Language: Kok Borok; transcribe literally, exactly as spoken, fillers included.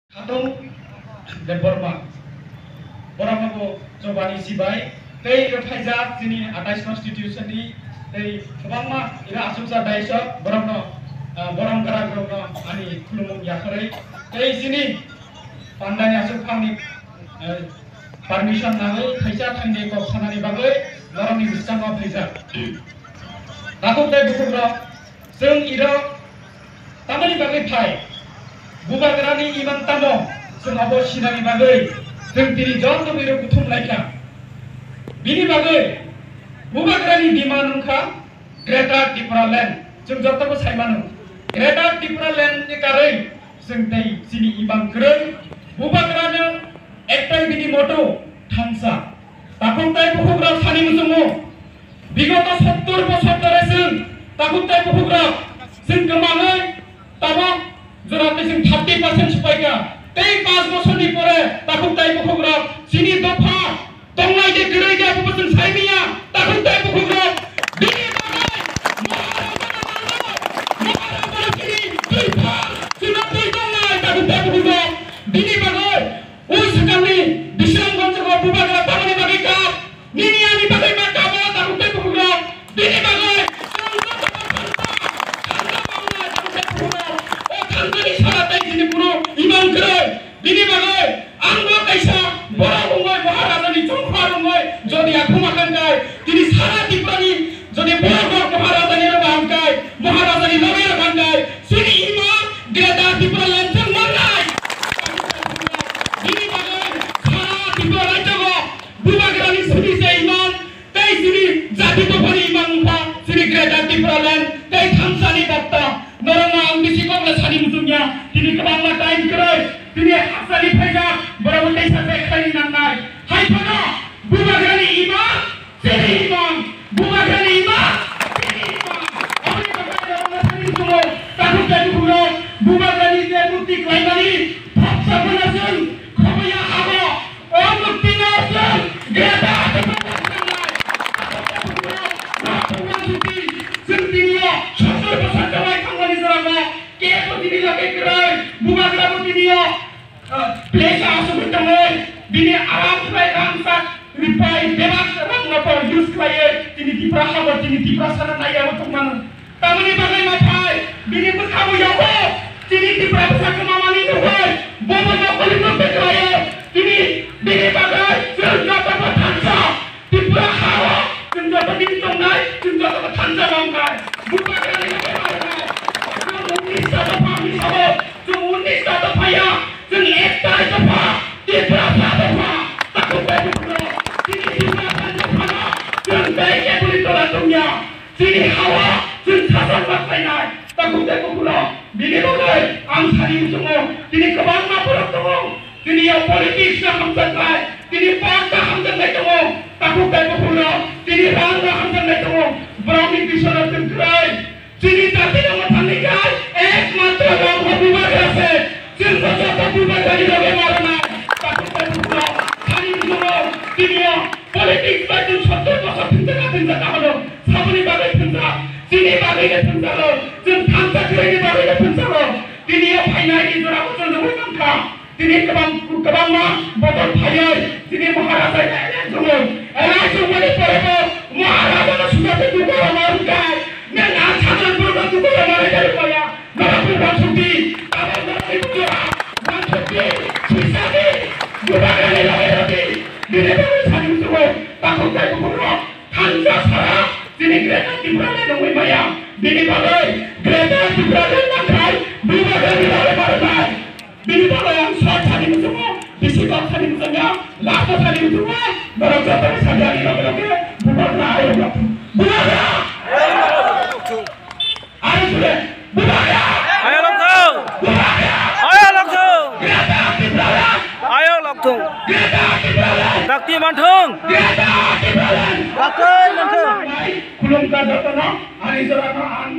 Khatung Debbarma, borokno bo chobani sibai, tei iro phaijak chini atais constitution ni, tei kwbangma iro achukjak daiso borokno, ah, borom kwrak rokno ani khulumung yakarwi, tei chini pandani achuk phangni, eh, permission nangwi thaisa thaini kok sanani bagwi norokni bwskango phaijak. Takhuk tei bukhukrok, chwng iro tamoni bagwi phai, bubagrani imang tamo, chwng abo sinani bagwi chwng tini joto iro kuthum laikha. Bini bagwi bubagrani demand wngkha Greater Tripura Land, chwng jotobo sai mano. Greater Tripura Land ni karwi chwng tei chini imang kwrwi, bubagrano ektai bini motto thansa. Takhuk tei bukhukrok sani muchungo, bigoto sottor bosor dhore chwng takhuk tei bukhukrok chwng kwmangwi tabok jora tei chwng thirty percent swpaikha. Tei panch bosorni pore takhuk tei bukhukrok chini dopha tongnai de kwrwi de abo bo chwng sai manya. Takhuk tei bukhukrok bini bagwi Maharajano nangno, Maharajano chini twi phar, chwngno twi tongnai takhuk tei bukhukrok bini bagwi. O swkangni Bisramganj o bubagra tamoni bagwi kap, nini ani bagwi ma kap o takhuk tei bukhukrok. Bini bagwi chwng joto thansa, thansa mangnai takhuk tei bukhukrok. O thansani sara tei chini kunu imang kwrwi. Bini bagwi ang bo kaisa borok wngwi Maharajani chongkhor wngwi jodi akhuma khankai, tini sara Tripurani jodi borok rok Maharajani rwma hwnkai, Maharajani loge rwkhankai, chini imang Greater Tripura Land chwng mannai. Bini bagwi sara Tripura rajyogo bubagrani simi se imang tei chini jati dophani imang wngkha chini Greater Tripura Land tei thansani bapta. Norokno ang bisi kokle sani muchungya, tini kwbangma time kwrwi, tini haksani phaijak, borokbo teisa tei khlaini nangnai. Hai phano bubagrani imang Chini imang, bubagrani imang, chini imang. Aboni bagwi ang norokno sani muchungo, takhuk tei bukhukrok, bubagrani je murti khlaimani, thopsa phano chwng khoboiya abo, o murtino chwng greta atwkma tongthoknai. Takhuk tei bukhukrok, ma thangma chuti, chwng tiniyo sottor bosor chawai thangmani jorao, kebo tini loge kwrwi, bubagrabo tiniyo, ah, place asugwi tongwi, bini aram khlai rangchak, Ripai bebak rang no por use khlaiwi tini Tipra habo tini Tipra sana naiya bo tongmano. Tamoni bagwi ma phai bini bwkhabo yago tini Tipra bwsa kwmamani nugwi bobo nokoli no beklaio. Tini bini bagwi chwng joto bo thansa Tipra hao chwng joto bini tongnai chwng joto bo thansa wngkha. Bubagrani bagwi ma phai. Chwng unnish ta dopha ni sabo chwng unnish ta dopha ya. Chwng ektai dopha, Tiprasa dopha, takhuk tei bukhukrok, chini Tiprasa dophano chwng tei keboni tola tongya, chini hawa chwng sasak ma khlainai, takhuk tei bukhukrok, bini bagwi ang sani muchungo, tini kwbangma borok tongo, tini o politics no hamjaknai, tini party hamjaknai tongo, takhuk tei bukhukrok, tini rang no hamjaknai tongo, borokni bisoro chwng kwrwi. Chini jati no mwthangwi khai ekmatro rang bo bubagra se. Chwng bo joto bubagra ni loge ma rwnai. Takhuk tei bukhukrok thani bwskango tini o politics bai chwng sottor bosor thwngjakha thwngjakha hwno. Saboni bagwi thwngjak? Chini bagwi no thwngjago. Chwng thansa kwrwini bagwi no thwngjago. Tini o phainai ni jora bo chwng nugwi mankha. Tini kwbang, kwbangma bodol phaiwi tini Maharaja elai tongo. Elai tongmani pore bo Maharaja no sujate dugar ma wngkha. Nang ang sajan borok no dugar ma nai dari maya. Norok ni wansukti, abo norok ni dugar, wansukti, sisani, dugar ni loge roti. Bini bagwi sani muchungo, takhuk tei bukhukrok. Thansa sara chini Greater Tipraland wngwi maya. Bini bagwi Greater Tipraland nangkhai bubagrani loge ma rwnai. Bini bagwi ang short sani muchungo, bisi kok sani muchungya, last sani muchungo, borok joto ni sadi ani loge loge bubagra ayok lok. Bubagra! Ari sure, bubagra! Ayok lok thung! Bubagra! Ayok lok thung! Greater Tipraland! Ayok lok thung! Greater Tipraland! Dakti manthung! Greater Tipraland! Dakti manthung! Khulumkha jotono, ani jorano ang